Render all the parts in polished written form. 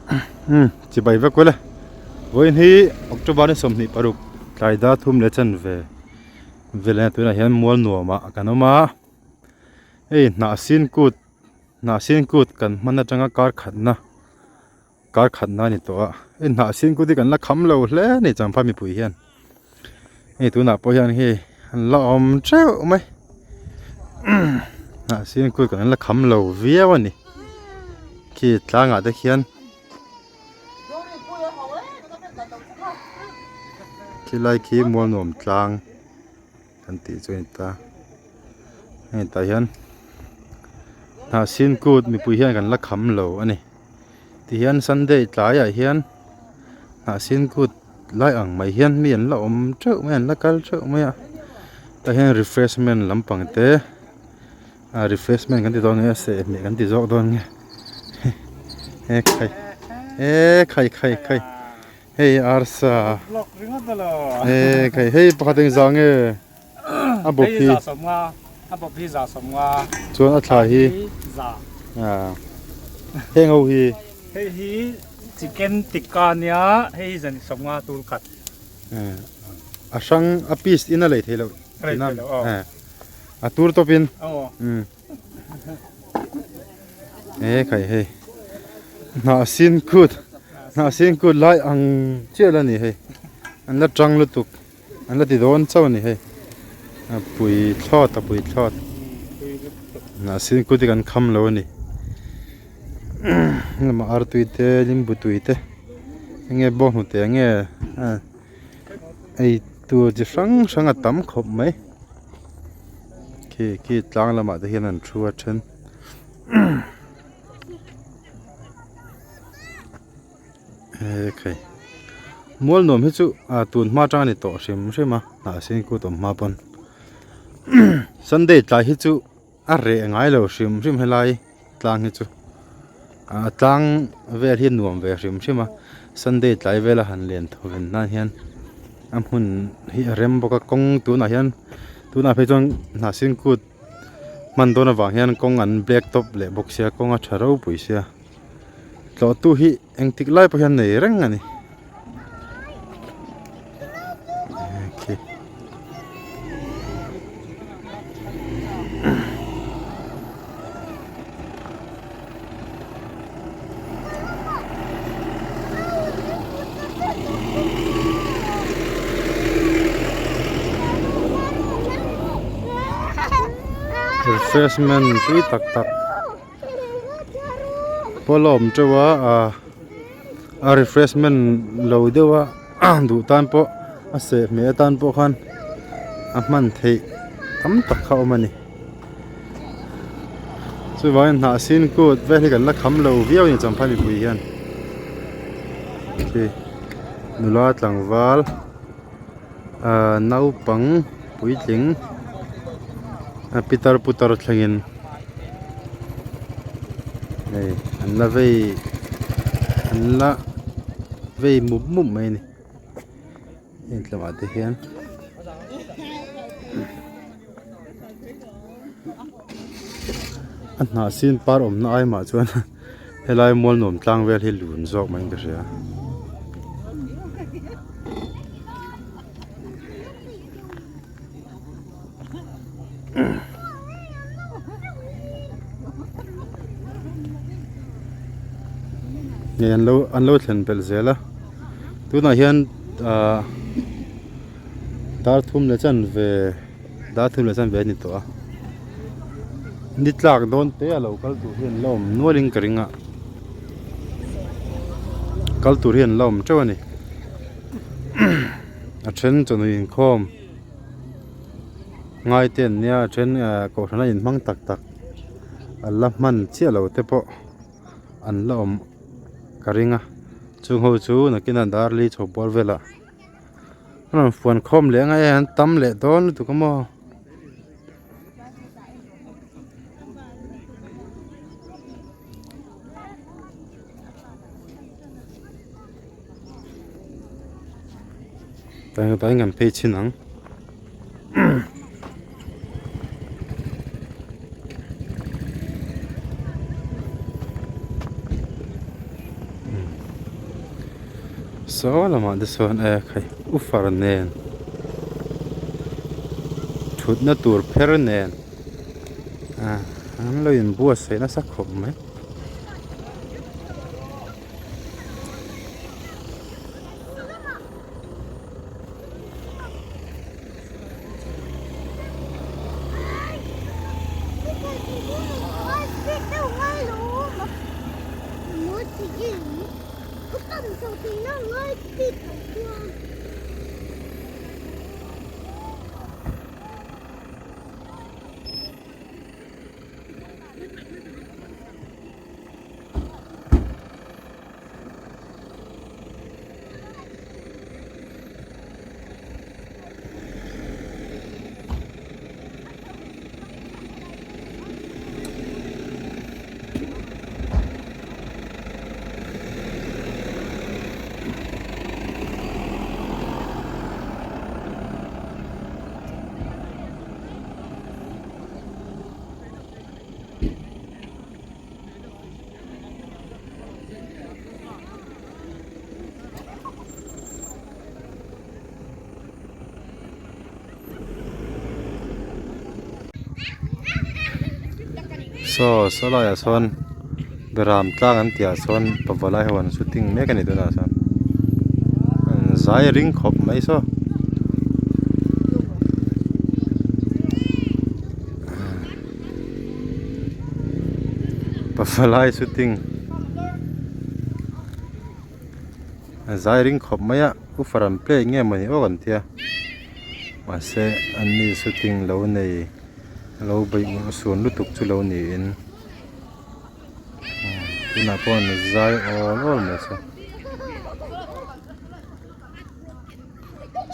Umm chibai vek ula vawiin hi October ni 26 tlai dar thum leh chanve vel ania tunah hian mual nuamah kan awm a hei hnah sin kut hnah sin kut kan hman atanga kar khatna kar khatna a ni tawh a hei hnah sin kut hi kan la kham lo hle a ni champhai mipui hian hei tunah pawh hian hei an la awm teuh mai hnah sin kut kan la kham lo viau a ni khi tlangah te khian khilai khi mual nuam tlang kan tih chu a ni ta hei tah hian hnah sin kut mipui hian kan la kham lo a ni tihian sunday tlaiah hian hnah sin kut lai ang mai hian mi an la awm teuh mai a an la kal teuh mai a tah hian refreshment lampang te ah refreshment kan ti dawn nge sehhmeh kan ti zawk dawn nge he khai e khai khai khai hei arsa e khai hei pakhat eng zah nge a bawp hi a bawp hi za sawmnga chuan a thla hi za ah heng ho hi hei hi chicken tikka nia hei hi zan sawmnga tur khat a hrang a piece in a lei theih loh lei theih loh aw a tur tawp in aw e khai hei hnah sin kut hnah sin kut lai ang chiah la ni hei an la tang lutuk An la ti dawn chauh a ni hei a pui thlawt a pui thlawt mahse kut hi kan kham lo a ni lamah artui te limbu tui te enge bawng hnute enge ei tur chi hrang hrang a tam khawp mai khi khi tlang lamah te hian an thu a then. Ekhei mual nuam hi chu ah tun hma atang a ni tawh hrim hrim a hnah sin kut awm hma pawn sunday tlai hi chu a reh ngai lo hrim hrim helai tlang hi chu ah tlang vel hi nuam ve hrim hrim a sunday tlai vela han len thaw ven nan hian a hmun hi a rem bawk a kawng tunah hian tunah phei chuan hnah sin kut hman dawn avang hian kawng an black top leh bawk sia kawng a tha ropui sia. Tlawhtu hi engtik lai pawh hian nei reng a ni. Refreshment tui tak tak. Pawl a awm teuh a ah a refreshment lo deuh a duh tan pawh a sehhmeh atan pawh khan a hman theih tam tak kha a awm a ni chuvangin hnah sin kut vel hi kan la kham lo viau a ni champhai mipui hian khi nula tlangval ah naupang puitling a pitar putar thlengin hei an la vei an la vei mup mup mai a ni heng tlangah te hian a hnah sin par awmna ai mah chuan helai mual nuam tlang vel hi lun zawk maiin ka hria. Hei an lo an lo thlen belh zel a tunah hian ahh dar thum leh chanve dar thum leh chanve a ni tawh a ni tlak dawn te a lo kal tur hi an la awm nual in ka ring a kal tur hi an la awm teuh a ni a then chawhnu inkhawm. Ngai te an nia a then eh kohhran a inhmang tak tak an la hman chiah lo te pawh an la awm ka ring a chung ho chu nakinah darli chho bawr velah a rawn fuan khawm leh ang a hei an tam leh dawn lutuk a maw. Tain kan phei chhin ang. Saw lamah te chuan e khai ufar nen thutna tur pher nen ah an lo inbuatsaih nasa khawp mai. Saw saw laiah sawn beram tlang an tih ah sawn pavalai ho an shooting mek a ni tunah sawn an zai ring khawp mai saw. Pavalai shooting a zai ring khawp mai a uffer an play nge mawni aw kan tia mahse an ni shooting lo nei lo beih sun lutuk chu lo niin tunah pawh an zai awl awl mai se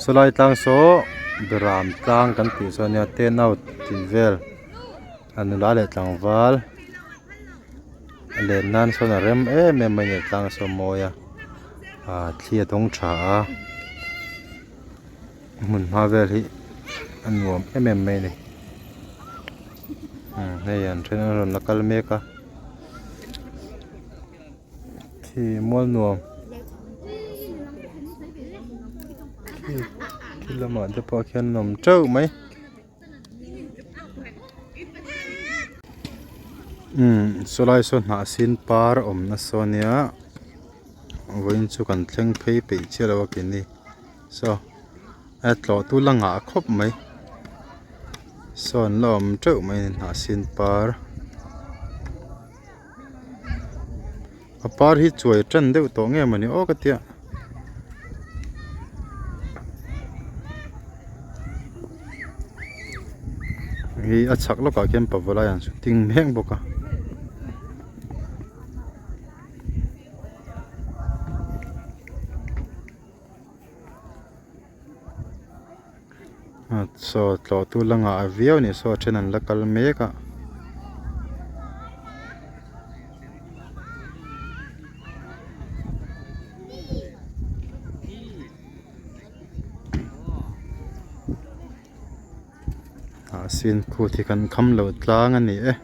sawlai tlang saw beram tlang kan tih chu ania ten out tih vel. A nula leh tlangval a len nan sawn a rem em em mai a ni tlang saw mawi a ah thli a dawng tha a hmun hma vel hi a nuam em em mai a ni umm hei an then an rawn la kal mek a khi mual nuam khi khi lamah te pawh khian an awm teuh mai. Umm sawlai saw hnah sin par awmna saw ania vawiin chu kan thleng phei peih chiah lo a keini saw a tlawh tu la ngah khawp mai saw an la awm teuh mai a ni hnah sin par a par hi chuai tan deuh tawh nge mawni aw ka tia. Hei a chhak lawkah khian pavalai an shooting mek bawk a. Saw tlawh tu la ngah viau a nih saw a then an la kal mek a. Ah sin khut hi kan kham lo tlang a ni e.